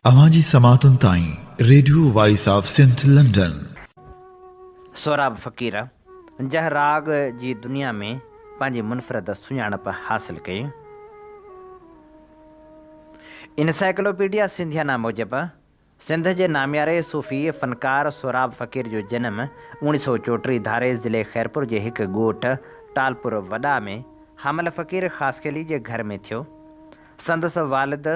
اوهان جي سماعتن تائين radio voice of Sindh London. Sohrab Faqir جنهن راڳ جي دنيا ۾ پنهنجي منفرد سڃاڻپ حاصل ڪئي. انسائيڪلوپيڊيا سنڌيانا موجب سنڌ جي نامياري صوفي فنڪار سهراب فقير جو جنم اوڻيھ سئو چوٽيھ ڌاري ضلعي خيرپور جي هڪ ڳوٺ ٽالپور وڏا ۾ حمل فقير خاصخيلي جي گهر ۾ ٿيو. سندس والد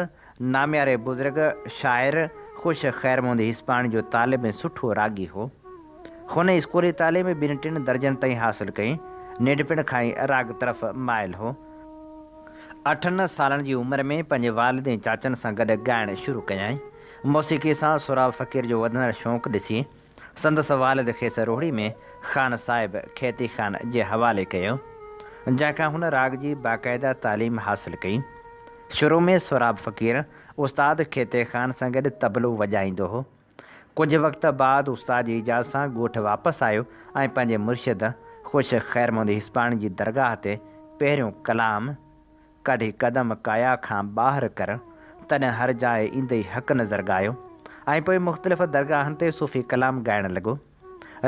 نامياري بزرگ شاعر خوش خير محمد هيسباڻي جو طالب ۽ سٺو راڳي هو. هن اسڪولي تعليم ٻن ٽن درجن تائين حاصل ڪئي. ننڍپڻ کان ئي راڳ طرف مائل هو. اٺن سالن جي عمر ۾ پنهنجي والد ۽ چاچن سان گڏ ڳائڻ شروع ڪيائين. موسيقي سان سهراب فقير جو وڌندڙ شوق ڏسي، سندس والد کيس روهڙي ۾ خان صاحب کيتي خان جي حوالي ڪيو، جنهن کان هن راڳ جي باقاعده تعليم حاصل ڪئي. شروع ۾ سهراب فقير استاد کيتي خان سان گڏ طبلو وڄائيندو هو. ڪجهه وقت بعد استاد جي اجازت سان ڳوٺ واپس آيو ۽ پنهنجي مرشد خوش خير محمد هيسباڻي جي درگاهه تي پهريون ڪلام ڪڍي قدم ڪايا کان ٻاهر ڪر تڏهن هر جاء ايندئي حق نظر ڳايو ۽ پوء مختلف درگاهن تي صوفي ڪلام ڳائڻ لڳو.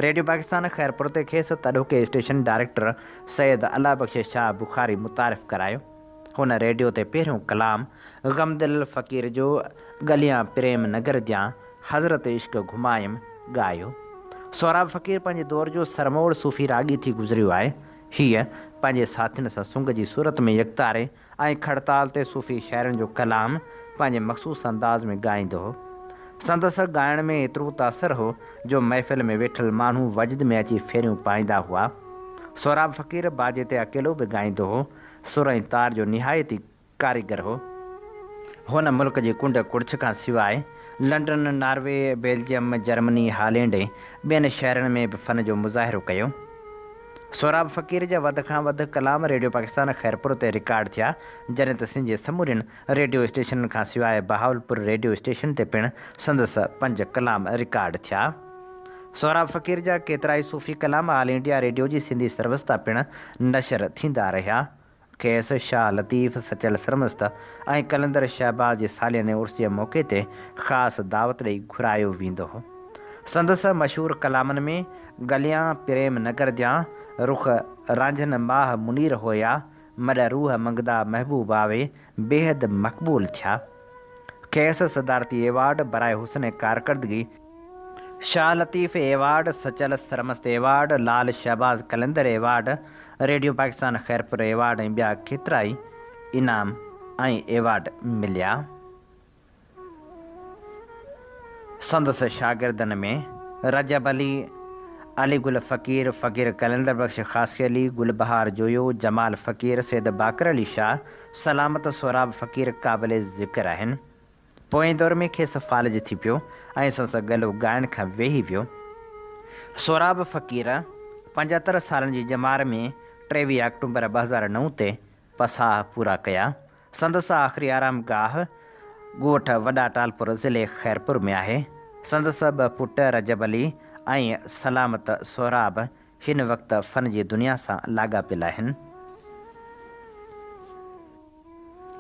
ريڊيو پاڪستان خيرپور تي کيس تڏهوڪي اسٽيشن ڊائريڪٽر سيد الله بخش شاهه بخاري متعارف ڪرايو. هن ريڊيو تي پهريون ڪلام غمدل فقير جو ڳليان پريم نگر ديان حضرت عشق گهمايم ڳايو. سهراب فقير پنهنجي دور جو سرموڙ صوفي راڳي ٿي گذريو آهي. هيء پنهنجي ساٿين سان سنگ جي صورت ۾ يڪتاري ۽ کڙتال تي صوفي شاعرن جو ڪلام پنهنجي مخصوص انداز ۾ ڳائيندو هو. سندس ڳائڻ ۾ ايترو تاثر هو جو محفل ۾ ويٺل ماڻهو وجد ۾ اچي ڦيريون پائيندا هئا. سهراب فقير باجي تي اڪيلو به ڳائيندو هو. سر ۽ تار جو نهايت ئي ڪاريگر هو. هن ملڪ جي ڪنڊ ڪڙڇ کان سواء London, Norway, Belgium, Germany, Holland ۽ ٻين شهرن ۾ به فن جو مظاهرو ڪيو. سهراب فقير جا وڌ کان وڌ ڪلام ريڊيو پاڪستان خيرپور تي رڪارڊ ٿيا، جڏهن ته سنڌ جي سمورين ريڊيو اسٽيشنن کان سواء بهاولپور ريڊيو اسٽيشن تي پڻ سندس پنج ڪلام رڪارڊ ٿيا. سهراب فقير جا ڪيترائي صوفي ڪلام آل انڊيا ريڊيو جي سنڌي سروس تان پڻ نشر ٿيندا رهيا. کيس شاهه لطيف، سچل سرمست ۽ قلندر شهباز جي سالياني عرس جي موقعي تي خاص دعوت ڏئي گهرايو ويندو هو. سندس مشهور ڪلامن ۾ ڳليان پريم نگر جان، رخ رانجهن ماهه منير هويا، مڏ روح منگدا محبوب آوي بيحد مقبول ٿيا. کيس صدارتي ايوارڊ برائي حسن ڪارڪردگي، Shah Latif award, Sachal Sarmast award, Lal Shahbaz Qalandar award, radio Pakistan Khairpur award ۽ ٻيا ڪيترائي انعام ۽ ايوارڊ مليا. سندس شاگردن ۾ رجب علي، علي گل فقير، فقير قلندر بخش خاصخيلي، گل بهار جويو، جمال فقير، سيد باقر علي شاهه، سلامت سهراب فقير قابل ذڪر آهن. پوئين دور ۾ کيس فالج ٿي پيو ۽ سندس ڳلو ڳائڻ کان ويهي ويو. سهراب فقير 75 سالن جي ڄمار ۾ 23 آڪٽومبر 2009 تي پساهه پورا ڪيا. سندس آخري آرام گاهه ڳوٺ وڏا ٽالپر ضلعي خيرپور ۾ آهي. سندس ٻه پٽ رجب علي ۽ سلامت سهراب هن وقت فن جي دنيا سان لاڳاپيل آهن.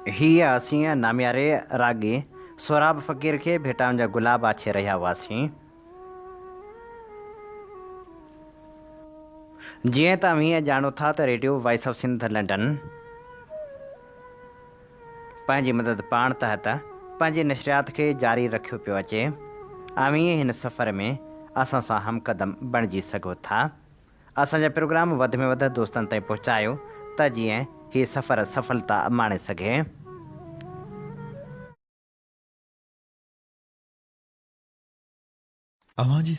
هيء اسين نامياري راڳي سهراب فقير کي ڀيٽائن جا گلاب آڇي رهيا هئاسين. جيئن ته اوهين ڄاڻو ٿا ته radio voice of Sindh London پنهنجي مدد پاڻ تحت پنهنجي نشريات کي جاري رکيو پيو اچي. اوهين هن سفر ۾ اسان سان همقدم بڻجي سگهو ٿا. اسان جا پروگرام وڌ ۾ وڌ دوستن تائين پهچايو ته جيئن هي سفر سڦلتا ماڻي سگهي. اوهان جي.